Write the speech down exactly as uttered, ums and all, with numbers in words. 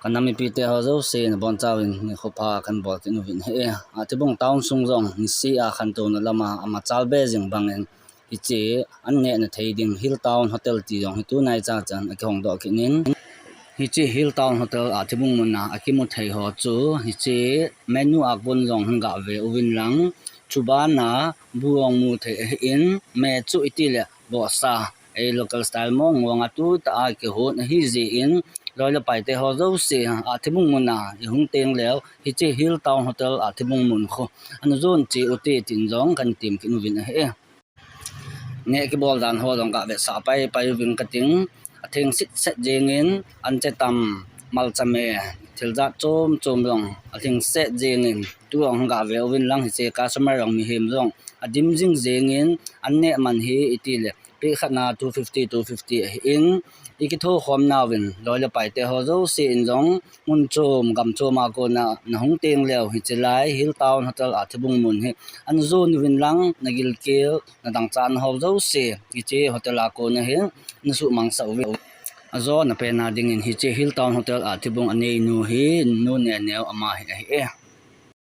Ka nam mipite ho jouse nabonchauvin nikho pha kahin bol kit uvin ahi. Athibung town sung jong niseh a khantouna lama amachal be jing bangin hiche an nehna thei ding Hill Town Hotel ti jong hi tunaicha chan akihong doh kit in, hiche Hill Town Hotel Athibung muna akimu thei ho chu hiche menu a kon jong hin gave uvin lang, chubana bu jong mu thei ahin, me chu itile vohsa, ei local style mong mong a tutah a kihon ahi jeh in, loi le paite ho jouse Athibung muna ihung teng leu hiche Hill Town Hotel Athibung mun khu ana jon cheh ute tin jong kahin tem kit uvin ahi. Neh kibol dan ho jong gavetsah pai pai uving kating, atheng set set jengin, anche tam, malcha me, thil jat chom chom jong atheng set jengin, tu jong gave uvin lang hiche customer jong mihem jong adim jing jengin, an neh man hi itile peh khatna two fifty, two fifty ahin, ikitho khom nauvin loi le paite ho jouse in jong mun chom gam chom a kona nahung teng leu hiche lai Hill Town Hotel Athibung mun hi ana jon uvin lang, nagilkel nadangchah na ho jouse hiche hotel a kona hin nasuhmang sah uvin. Ajona pen a dingin hiche Hill Town Hotel Athibung aneinu hi Nu Neneo ama hi ahi e.